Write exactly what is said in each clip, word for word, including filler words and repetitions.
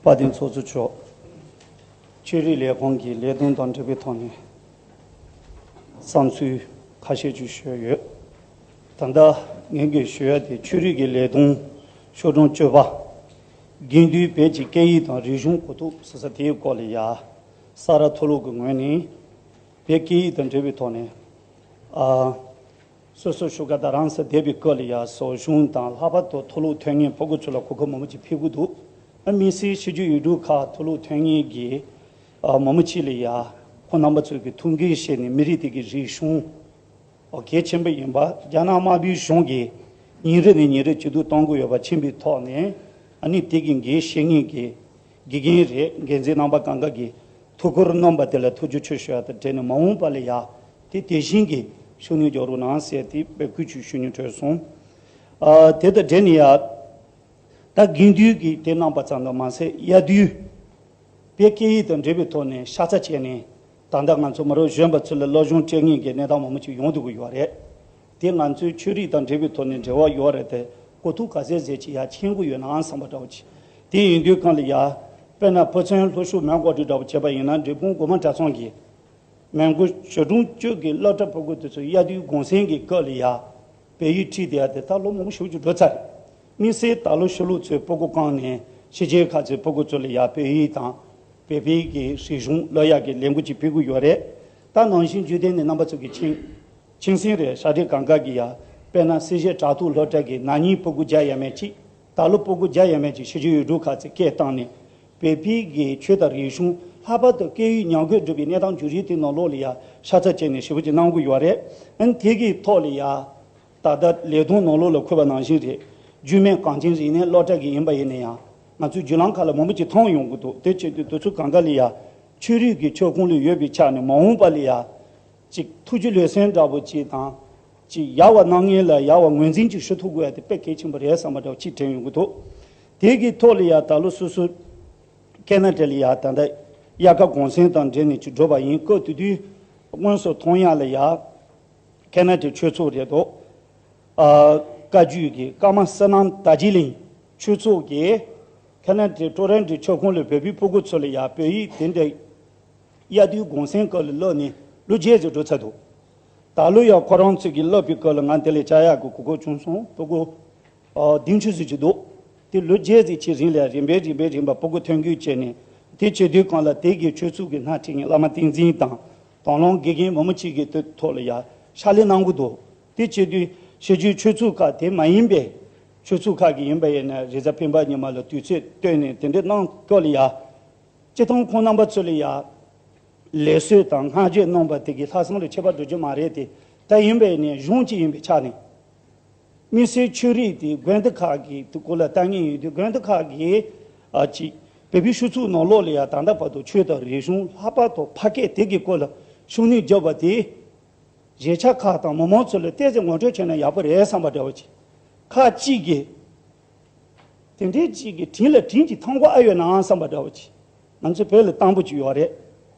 དཔལ་ལྡན་ཚོགས་གཙོ་མཆོག་ཆོས་རིག་ལས་ཁུངས་ཀྱི་ལས་དོན་དང་འབྲེལ་བའི་ཐོག་ནས་བསམ་ཚུལ་ཁ་ཤས་ཅིག་ཞུས་ཡོད། ད་ལྟ་ངས་ཀྱི་ཞུ་ཡ་དེ་ཆོས་རིག་གི་ལས་དོན་ཤོག་གྲངས་བཅུ་པ། དགེ་འདུན་བོད་ཀྱི་སྐད་ཡིག་དང་རིག་གཞུང་གོ་རྟོགས་ཟེར་ས་དེའི་སྐོར་ལ་ཡ། ས་རཱ་མཐོ་སློབ་ཀྱི་ངོས་ནས་བོད་སྐད་ཡིག་དང་འབྲེལ་བའི་ཐོག་ནས། ཨ། སོ་སོ་ཤུག་ག་ད་རང་ས་བསྡད་པའི་སྐབས་ལ་ཡ་ཟོ་གཞུང་དང་ལྷག་པར་དུ་མཐོ་སློབ་ཐོན་མཁན་ཕྲུ་གུ་ཚོ་ལ་གོ་སྐབས་མང་པོ་ཅིག་ཕུལ་གྱི་འདུག་ཨ། དམིགས་བསལ་ཕྱི་རྒྱལ་ཡུལ་གྲུ་ཁག་མཐོ་སློབ་ཐོན་མཁན་གྱི་ཨ་མང་པོ་ཅིག་ལ་ཡ་ཁོང་རྣམ་པ་ཚོ་གི་ཐུགས་འགན་བཞེས་ནས་མི་རིགས་དེ་གི་རིག་གཞུང་ཨོ་གལ་ཆེན་པོ་ཡིན་པ། རྒྱ་ནག་དམར་པོའི་གཞུང་གིས་ཉིན་རེ་ནས་ཉིན་རེ་ཇེ་སྡུག་གཏོང་གི་ཡོད་པ་མཁྱེན་པའི་ཐོག་ནས། ཨ་ནི་དེ་གི་འགན་བཞེས་མཁན་གྱི་དགེ་རྒན་རེད། འགན་འཛིན་རྣམ་པ་གང་ག་གིས་ཐུགས་ཁུར་གནང་པ་དེ་ལ་ཐུགས་རྗེ་ཆེ་ཞུ་ཡ་དང་འབྲེལ་ནས་མ་འོངས་པ་ལ་ཡ་དེ་དེ་བཞིན་གྱི་ཤུགས་སྣོན་རྒྱག་རོགས་གནང་ཟེར་དེ་འབོད་སྐུལ་ཅིག་ཞུ་སྙིང་བྲོས་སོང་། ཨ། དེ་དང་འབྲེལ་ནས་ཡ། ད་དགེ་འདུན་གྱིས་དེ་གནང་པ་ཙམ་དུ་མ་ཟད། དབྱར་དུས་བོད་སྐད་ཡིག་དང་འབྲེལ་བའི་ཐོག་ནས་ཤ་ཚ་བྱས་ནས། ད་ལྟ་ང་ཚོ་མི་རབས་གཞོན་པ་ཚོ་ལ་སློབ་སྦྱོང་སྤྲད་མཁན་གྱི་གནས་སྟངས་མང་པོ་ཅིག་ཡོང་བསྡད་ཀྱི་ཡོད་རེད། དེ་ང་ཚོའི་ཆོས་རིག་དང་འབྲེལ་བའི་ཐོག་ནས་འབྲེལ་བ་ཡོད་རེད་དེ། གོ་རྟོགས་ག་ཚད་ཟེར་ཅིག་ཡ་མཁྱེན་གྱི་ཡོད་ནའང་བསམ་པ་འདྲ་བོ་ཅིག་དེ་ཡིན་དུས་གང་ལ་ཡ། དཔེར་ན་ཕོ་མཚན་ལྷོ་ཕྱོགས་མོན་གྷོ་འདྲ་བོ་བྱས་པ་ཡིན་ན། འབྲས་སྤུངས་སྒོ་མང་གྲྭ་ཚང་གི་མོན་གྷོ་ཞོལ་གྲོང་ཁྱེར་གྱི་སློབ་གྲྭ་ཕྲུ་གུ་དེ་ཚོ་དབྱར་དུས་གུང་སེང་གི་སྐབས་ལ་ཡ། བོད་ཡིག་ཁྲིད་བསྡད་ཡ་དེ་ད་ལོ་མང་པོ་ཞེ་པོ་ཅིག་འགྲོ་ཚར་རེད། དམིགས་བསལ་ད་ལོ་ཕྱི་ལོགས་ཚོའི་ཕྲུ་གུ་བསྐོངས་ནས་ཕྱི་རྒྱལ་ཁག་ཚོའི་ཕྲུ་གུ་ཚོ་ལ་ཡ་བོད་ཡིག་དང་བོད་པའི་གི་རིག་གཞུང་སློབ་ཡག་གི་ལས་འགུལ་ཅིག་སྤེལ་གྱི་ཡོད་རེད། ད་ནང་བཞིན་རྒྱུན་ལྡན་ནས་རྣམ་པ་ཚོ་གི་མཁྱེན་མཁྱེན་གསལ་རེད། ཤར་སྒྲིལ་སྒང་ག་གི་ཡ། དཔེར་ན་སེར་བྱེས་དྲ་ཐོག་སློབ་གྲྭ་གི་ན་ནིང་ཕྲུ་གུ་བརྒྱ་ཡས་མས་ཅིག་ད་ལོ་ཕྲུ་གུ་བརྒྱ་ཡས་མས་ཅིག་ཕྱི་རྒྱལ་ཡུལ་གྲུ་ཁག་ཚོས་སྐད་བཏང་ནས། བོད་པའི་གི་ཆོས་དང་རིག་གཞུང་། ལྷག་པར་དུ་སྐད་ཡིག་ཉམས་རྒུད་འགྲོ་བའི་གནས་སྟངས་འགྱུར་རིམ་དེ་ནང་ལོགས་ལ་ཡ་ཤ་ཚ་བྱས་ནས་ཞེ་པོ་ཅིག་གནང་གི་ཡོད་རེད། ཨ་ནི་དེ་གི་ཐོག་ལ་ཡ། ད་ལྟ་ལས་དོན་ནང་ལོགས་ལ་འཁོད་པ་ནང་བཞིན་རེད། རྒྱུད་སྨད་གངས་ཅན་རིག་གནས་སློབ་གྲྭ་གི་ཡིན་པ་ཡིན་ན་ཡང་། ང་ཚོའི་བརྒྱུད་ལམ་ཁག་ལ་མང་པོ་ཅིག་མཐོང་ཡོང་གི་འདུག་དེ་བྱེད་དུས་དུས་ཚོད་གང་ག་ལ་ཡ། ཆོས་རིག་གི་ཁྱབ་ཁོངས་ལ་ཡོད་པའི་ཆ་ནས་མ་འོངས་པ་ལ་ཡ། ཅིག་ཐུགས་རྗེ་ལེགས་སོན་འདྲ་པོ་ཅིག་དང་། ཅིག་ཡག་པ་གནང་མཁན་ལ་ཡག་པ་ངོས་འཛིན་ཅིག་ཞུ་ཐུབ་དགོས་ཡ་དེ་དཔེ་གལ་ཆེན་པོ་རེད་བསམ་པ་འདྲ་པོ་ཅིག་དྲན་ཡོང་གི་འདུག་དེ་གི་ཐོག་ལ་ཡ་ད་ལོ་སོ་སོ་ཁེ་ན་ཌ་ལ་ཡ་ད་ལྟ་དབྱར་ཁ་གུང་སེང་དང་འབྲེལ་ནས་ཅིག་འགྲོ་བ་ཡིན། སྐབས་དེ་དུས་དངོས་སུ་མཐོང་ཡ་ལ་ཡ། ཁེ་ན་ཌའི་ཆོས་ཚོགས་རེད་འདུག་ཨ། བཀའ་བརྒྱུད་ཀྱི་ཀརྨ་བསོད་ནམས་དར་རྒྱས་གླིང་ཆོས་ཚོགས་ཀྱིས་ཁེ་ན་ཌའི་ཊོ་རོན་ཊོའི་ཁྱབ་ཁོངས་ལ་བོད་པའི་ཕྲུ་གུ་ཚོ་ལ་ཡ་བོད་ཡིག་དེ་འདྲ་དབྱར་དུས་གུང་སེང་སྐབས་ལ་བསླབས་ནས་ལོ་བརྒྱད་ཙམ་འགྲོ་ཚར་འདུག་ད་ལོ་ཡང་ཁོ་རང་ཚོས་ཀྱིས་བསླབས་པའི་སྐབས་ལ་ང་དེ་ལ་བཅར་ཡག་གི་གོ་སྐབས་བྱུང་སོང་། ཕྲུ་གུ་ཨ། བདུན་ཅུ་ཙམ་ཅིག་འདུག་དེ་ལོ་བརྒྱད་ཙམ་གྱི་རིང་ལ་རིམ་པས་རིམ་པས་རིམ་པ་ཕྲུ་གུ་ཐོན་སྐྱེད་བྱས་ནས། དེ་བྱེད་དུས་གང་ལ་དེ་གའི་ཆོས་ཚོགས་ཀྱི་སྣེ་ཁྲིད་མཁན་བླ་མ་བསྟན་འཛིན་དང་། དང་བླངས་དགེ་རྒན་མང་པོ་ཅིག་གི་ཐོག་ལ་ཡ་ཕྱག་ལས་གནང་གི་འདུག་དེ་བྱེད་དུས་ཕྱི་རྒྱལ་ཆོས་ཚོགས་ཁག་དེ་མ་ཡིན་པའི་ཆོས་ཚོགས་ཁག་གི་ཡིན་པ་ཡིན་ན། རེས་གཟའ་སྤེན་པ་ཉི་མ་ལ་དུས་ཚོད་བཏོན་ནས་དེ་འདྲ་གནང་སྐབས་ལ་ཡ། སྤྱིར་བཏང་ཁོང་རྣམ་པ་ཚོ་ལ་ཡ། ལེགས་གསོལ་དང་བསྔགས་བརྗོད་གནང་པ་དེ་གིས་ལྷག་བསམ་ལ་ཁྱད་པར་འགྲོ་རྒྱུ་མ་རེད་དེ། ད་ཡིན་པས་ནས་གཞུང་གཅིག་ཡིན་པའི་ཆ་ནས། དམིགས་བསལ་ཆོས་རིག་དེ་དགོན་སྡེ་ཁག་གི་དེ་སྐོར་ལ་ལྟ་ངེས་ཡིན་དུས། དགོན་སྡེ་ཁག་གིས་ཨ་ཅིག་བོད་པའི་ཆོས་ཚོགས་ནང་ལོགས་ལ་ཡ་ད་ལྟ་བར་དུ་ཆོས་དང་རིག་གཞུང་། ལྷག་པར་དུ་ཕ་སྐད་དེ་གི་སྐོར་ལ་ཤུགས་སྣོན་བརྒྱབ་པ་དེ། གཞིས་ཆགས་ཁག་དང་མི་མང་ཚོ་ལ་ཏོག་ཙམ་ངོ་སྤྲོད་བྱས་ན་ཡག་པོ་རེད་བསམ་པ་འདྲ་བོ་ཅིག་ཁག་ཅིག་གིས། དེ་འདྲའི་ཅིག་གི་དྲིན་ལ་དྲིན་གྱིས་ཕངས་པ་ཨ་ཡོད་ནའང་བསམ་པ་འདྲ་བོ་ཅིག་ང་ཚོ་བོད་ལ་དང་པོ་ཅིག་ཡོད་རེད།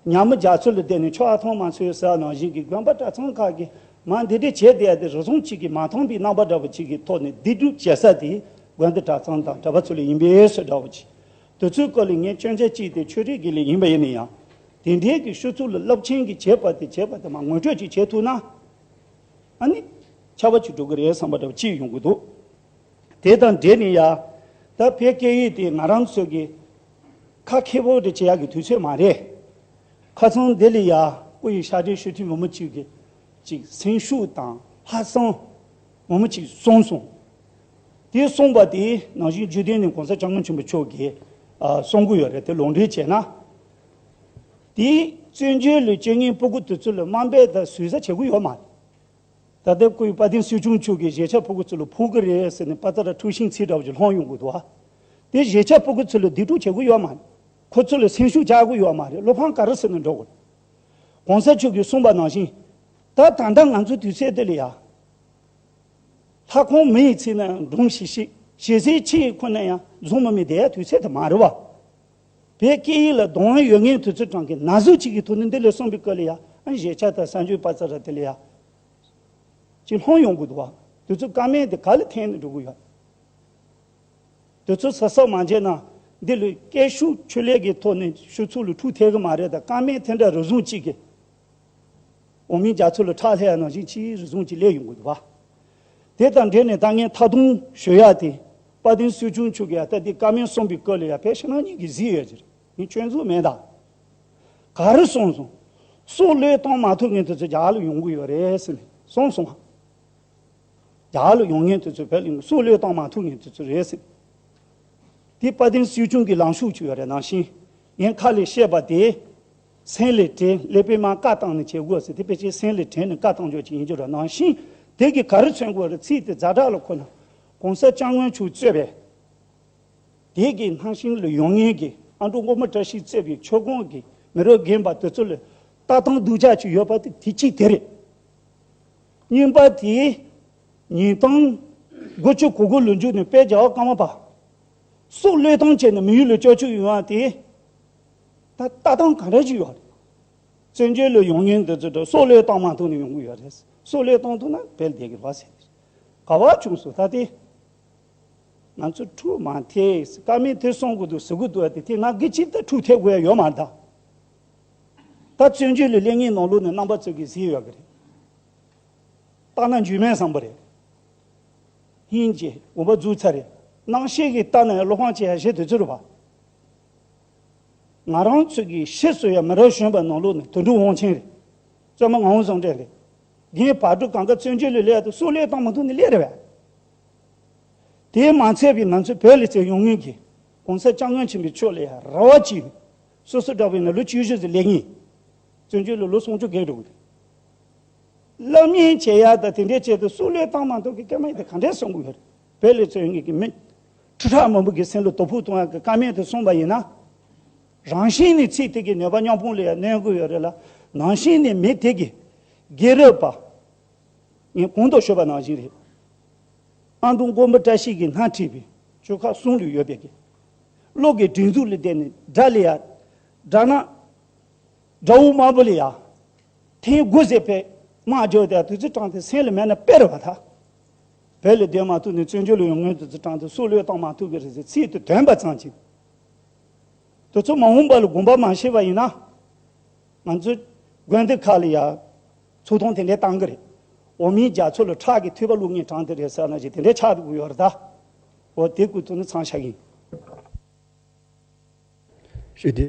ཉ་མོ་རྒྱ་མཚོ་ལ་བསྡད་ནས་ཆུ་ཨ་ཐོང་མ་འཚོལ་ཟེར་བ་ནང་བཞིན་གྱི་དགོན་པ་གྲྭ་ཚང་ཁག་གིས་མ་འདི་འདྲའི་བྱས་བསྡད་ཡ་དེ་རེ་ཟུང་ཅིག་གིས་མ་མཐོང་པའི་རྣམ་པ་འདྲ་བོ་ཅིག་གི་ཐོག་ནས་སྡིག་སྒྲུབ་བྱེད་ས་དེ་དགོན་སྡེ་གྲྭ་ཚང་དང་གྲྭ་པ་ཚོ་ལ་ཡིན་པས་སོ་འདྲ་བོ་ཅིག་དེ་ཚོའི་སྐོར་ལ་ངས་སྐྱོན་ཆ་གཅིག་དེ་ཆོས་རིག་གི་ལས་ཡིན་པ་ཡིན་ན་ཡང་། དེ་འདྲའི་གི་ཤུགས་ཚུགས་ལ་རླབས་ཆེན་གྱི་བྱེད་པ་དེ་བྱེད་པ་དེ་མ་ངོ་སྤྲོད་ཅིག་བྱེད་ཐུབ་ན། ཨ་ནི། ཆར་པ་ཅིག་འགྲོ་གི་རེད་བསམ་པ་འདྲ་བོ་ཅིག་ཡོང་གི་འདུག་དེ་དང་འབྲེལ་ནས་ཡ། ད་བོད་སྐད་ཡིག་དེ་ང་རང་ཚོ་གི་ཁ་ཁེ་པོ་དེ་བྱེད་ཡག་གི་དུས་ཚོད་མ་རེད། ཁ་སང་འདི་ལ་ཡ་སྐུ་ཡི་ཕྱག་སྦྲེལ་ཞུ་མཁན་མང་པོ་ཅིག་གིས་ཅིག་སེམས་ཤུགས་དང་ལྷག་བསམ་མང་པོ་ཅིག་གསུངས་སོང་། དེ་གསུངས་པ་དེ་ནང་བཞིན་རྒྱུན་ལྡན་ནས་གོང་ས་སྐྱབས་མགོན་ཆེན་པོ་མཆོག་གིས་ཨ་གསུང་གི་ཡོད་རེད། དེ་ལུང་འདྲེན་བྱས་ན། དེ་བཙན་བྱོལ་ལ་སྐྱེ་མཁན་སྤུ་གུ་དེ་ཚོ་ལ་དམའ་འབེབས་དང་ཟུར་ཟ་བྱེད་ཀྱི་ཡོད་མ་རེད། ད་ལྟ་སྐུ་ཡི་དཔལ་ལྡན་སྲིད་སྐྱོང་མཆོག་གིས་གཞིས་ཆགས་སྤུ་གུ་ཚོ་ལ་ཕོག་གི་རེད་ཟེར་ནས་པ་ཙ་ར་འཁྲུག་ཤིང་ཚིག་འདྲ་བོ་ཅིག་སློང་ཡོང་གི་འདུག་ཨ། དེ་གཞིས་ཆགས་སྤུ་གུ་ཚོ་ལ་སྡིག་སྒྲུབ་བྱེད་ཀྱི་ཡོད་མ་རེད། ཁོ་ཚོ་ལ་སེམས་ཤུགས་རྒྱག་གི་ཡོད་མ་རེད། བློ་ཕམ་ག་རེ་ཟེར་ནས་འགྲོ་དགོས་རེད། གོང་ས་མཆོག་གིས་གསུངས་པ་ནང་བཞིན། ད་ད་ལྟ་ང་ཚོ་དུས་ཚོད་འདི་ལ་ཡ། ལྷ་ཁང་མི་ཡི་ཚིག་ན་འབྲོམ་ཞིག་ཤིག་ཞེ་སའི་ཆེ་ཡི་ཁོ་ན་ཡང་འཛོམས་མི་མི་བསྡད་ཡ་དུས་ཚོད་དེ་མ་རེད་བ། བོད་སྐད་ཡིག་ལ་གདེང་ཡོད་མཁན་དུས་ཚོད་གྲངས་ཀྱི་ན་ཟུག་ཅིག་གི་ཐོག་ནས་འདི་ལས་གསུངས་པའི་སྐབས་ལ་ཡ། ཨ་གཞིས་ཆགས་དང་གསར་འགྱུར་པ་ཙ་ར་དེ་ལ་ཡ། ཅིག་ལྷོང་ཡོང་དགོས་འདུག་བ། དུས་ཚོད་ཀ་མེད་དེ་ག་ལ་འཐེན་ནས་འགྲོ་གི་ཡོད། དུས་ཚོད་གསར་གསར་མ་བྱས་ན། འདི་ལ་སྐད་ཤུགས་ཆེ་ལེགས་ཀྱི་ཐོག་ནས་ཤུགས་ཚུགས་ལ་འཁྲུག་ཐེབས་ཀྱི་མ་རེད། ད་ཀ་མད་དེ་འདྲ་རེ་ཟུང་གཅིག་གིས་འོག་མིན་རྒྱ་མཚོ་ལ་ཁྲག་ལྷས་ཡ་ནང་བཞིན་ཅིག་རེ་ཟུང་གཅིག་སླེབས་ཡོང་གི་འདུག་བ། དེ་དང་འབྲེལ་ནས་ད་ངས་ཐ་དུང་ཞུ་ཡ་དེ། དཔལ་ལྡན་སྲིད་སྐྱོང་མཆོག་གིས་ཡ་ད་འདི་བཀའ་མོལ་གསུངས་པའི་སྐོར་ལ་ཡ་ཕལ་ཆེར་ནང་གཉིས་ཀྱིས་གཟིགས་ཡོད་ཀྱི་རེད། ངས་སྐྱོན་འཛུགས་མེད་ད། ག་རེ་གསུངས་སོང་། སྲོག་བློས་གཏོང་མ་ཐུབ་མཁན་དེ་ཚོ་རྒྱ་གར་ལ་ཡོང་གི་ཡོད་རེད་ཟེར་ནས་གསུངས་སོང་། རྒྱ་གར་ལ་ཡོང་མཁན་དེ་ཚོ་བོད་ལ་ཡོང་། སྲོག་བློས་གཏོང་མ་ཐུབ་མཁན་དེ་ཚོ་རེད་ཟེར། དེ་དཔལ་ལྡན་སྲིད་སྐྱོང་གི་ལངས་ཕྱོགས་ཅིག་ཡོད་རེད། ནང་བཞིན་ངས་ཁ་ལས་བཤད་པ་དེ་སེམས་ལ་དྲན། ཀླད་པས་མར་བཀའ་བཏང་ནས་བྱེད་དགོས་ཟེར། དེ་ཕལ་ཆེར་སེམས་ལ་དྲན་ནས་བཀའ་བཏང་ཆོག་ཅིག་ཡིན་རྒྱུ་རེད། ནང་བཞིན་དེ་གིས་ག་རེ་མཚོན་དགོས་རེད། ཚིག་དེ་ཛ་དྲག་ལ་ཁོ་ན་གོང་ས་སྐྱབས་མགོན་མཆོག་གཙོས་པའི་དེ་གི་ནང་བཞིན་ལ་ཡོང་མཁན་གྱི་ཨ་འབྲུག་མགོན་པོ་བཀྲ་ཤིས་གཙོས་པའི་ཆོལ་ཁོངས་ཀྱི་མི་རབས་རྒན་པ་དེ་ཚོ་ལ་ལྟ་སྟངས་སྡུག་ཅག་ཅིག་ཡོད་པ་དེ་དེ་གཅིག་དེ་རེད། གཉིས་པ་དེ་ཉིས་སྟོང་དགུ་བཅུ་གོ་དགུ་ལོ་མཇུག་ནས་དཔལ་རྒྱལ་བ་ཀརྨ་པ་སྲོག་བློས་གཏོང་བྱས་ནས་མི་ཡུལ་ལ་བསྐྱོད་བཅུག་ཡོང་བ་དེ། ད་ལྟ་སྟངས་ག་འདྲ་ཅིག་ཡོད་རེད། བཙན་བྱོལ་ལ་ཡོང་མཁན་འདི་ཚོ་ད་སྲོག་བློས་གཏོང་མ་ཐུབ་ནས་ཡོང་གི་ཡོད་རེད། སྲོག་བློས་གཏོང་ཐུབ་ན་བལ་བསྡད་ཀྱི་རེད་ཟེར། ག་བ་བྱུང་སོང་ད་དེ། ང་ཚོ་འཁྲུག་མ་ཐེབས། ཀ་མད་དེ་གསུང་གི་འདུག་ཟེར་གི་འདུག་དེ་དེ་ང་གི་ཅིག་ད་འཁྲུག་ཐེབས་དགོས་ཡ་ཡོད་མ་རེད་ད། ད་བཙན་བྱོལ་ལ་སླེབས་མཁན་ནང་ལོགས་ནས་རྣམ་པ་ཚོ་གིས་གཟིགས་ཡོད་གི་རེད། ལྟ་ན་འཇུས་མེད་བཟང་པོ་རེད། ཧིན་གྱི་འོ་བ་འཛུགས་ཚར་རེད། རྣམ་ཤེས་ཀྱིས་ལྟ་ན་ཡང་བློ་ཕམ་བྱེད་ཡ་ཞེ་དེ་ཚོ་རེད་བ། ང་རང་ཚོ་གི་ཤེས་སོ་ཡ་མི་རབས་གཞོན་པ་ནང་ལོགས་ནས་དོན་གྲུབ་དབང་ཆེན་རེད། བཙུན་མ་ངག་དབང་བཟང་བསྟན་རེད། རྒན་བག་གྲོ་གང་ག་བཙན་བྱོལ་ལ་སླེབས་ཡ་དེ་སྲོག་བློས་གཏོང་མ་ཐུབ་ནས་སླེབས་རེད་བས། དེས་མ་ཚད་པའི་ང་ཚོ་བོད་ལ་བཙལ་ཡོང་མཁན་གྱི་གོང་ས་སྐྱབས་མགོན་ཆེན་པོའི་ཕྱོགས་ལ་ཡང་རེ་བ་ཅིག་ཡོད། སོ་སོ་འདྲ་བོ་ཡིན་ན་ལོ་བཅུ་བཞི་ཙམ་སླེབས་ངེས། བཙན་བྱོལ་ལ་ལོ་སུམ་ཅུ་བརྒལ་འགྲོ་གི་རེད། བླ་སྨན་བྱེད་ཡ་དང་དེ་འདྲའི་ཆེད་དུ་སྲོག་བློས་གཏོང་མ་ཐུབ་ཀྱི་སྐད་མ་ཡིན་དེ་ག་འདྲས་གསུང་གི་ཡོད་རེད། བོད་ལ་བཙལ་ཡོང་མཁན་གྱི་མི་ཁྲི་ཕྲག་མང་པོ་གི་སེམས་ལ་དོ་ཕོག་གཏོང་ཡ་གི་སྐད་མ་དེ་གསུངས་པ་ཡིན་ན། རང་བཞིན་ནས་ཚིག་དེ་གི་ནུས་པ་མཉམ་སྤུངས་ལ་ཡང་གནོན་གི་ཡོད་རེད་ལ། ནང་བཞིན་ནས་མི་དེ་གི་དགེ་རབ་པ། ངས་གོང་དུ་ཞུས་པ་ནང་བཞིན་རེད། ཨ་འབྲུག་མགོན་པོ་བཀྲ་ཤིས་ཀྱིས་སྣ་ཁྲིད་པའི་ཆོལ་ཁ་གསུམ་ལུགས་ཡོད་པའི་གི་བློ་གི་སྒྲིག་འཛུགས་ལ་བརྟེན་ནས་དགྲ་ལ་ཡ། དགྲ་ན། དགྲ་བོ་དམར་པོ་ལ་ཡ། ཐེངས་དགུ་ཟེར་བའི་དམག་རྒྱག་དེ་དུས་ཚོད་དྲངས་ཏེ་སེམས་ལ་མེད་ན་དཔེ་རེད་བ་ད། བོད་ལ་བསྡད་མ་ཐུབ་ནས་བཙན་བྱོལ་ལ་ཡོང་མཁན་དུས་ཚོད་དྲངས་ཏེ་སྲོག་བློས་གཏོང་མ་ཐུབ་ཀྱི་རེད་ཟེར་ཚིག་དེ་ཐོན་པ་ཙམ་གྱིས། དེ་ཚོ་མ་འོངས་པ་ལ་དགོངས་པ་མ་བཞེས་པ་ཡིན་ན། ང་ཚོའི་དགོན་སྡེ་ཁག་ལ་ཡ་ཚོགས་ཐོངས་དེ་འདྲའི་བཏང་གི་རེད། འོག་མིན་རྒྱ་མཚོ་ལ་ཁྲག་གི་ཐིགས་པ་བླུགས་མཁན་དྲངས་དེ་རེད་ཟེར་ན་ཅིག་དེ་འདྲའི་ཆགས་འགྲོ་གི་ཡོད་རེད་ད། འོ་དེ་ཀུན་ཏུ་ནི་མཚམས་བཞག་གི་ཡིན། ཞུ་དེ།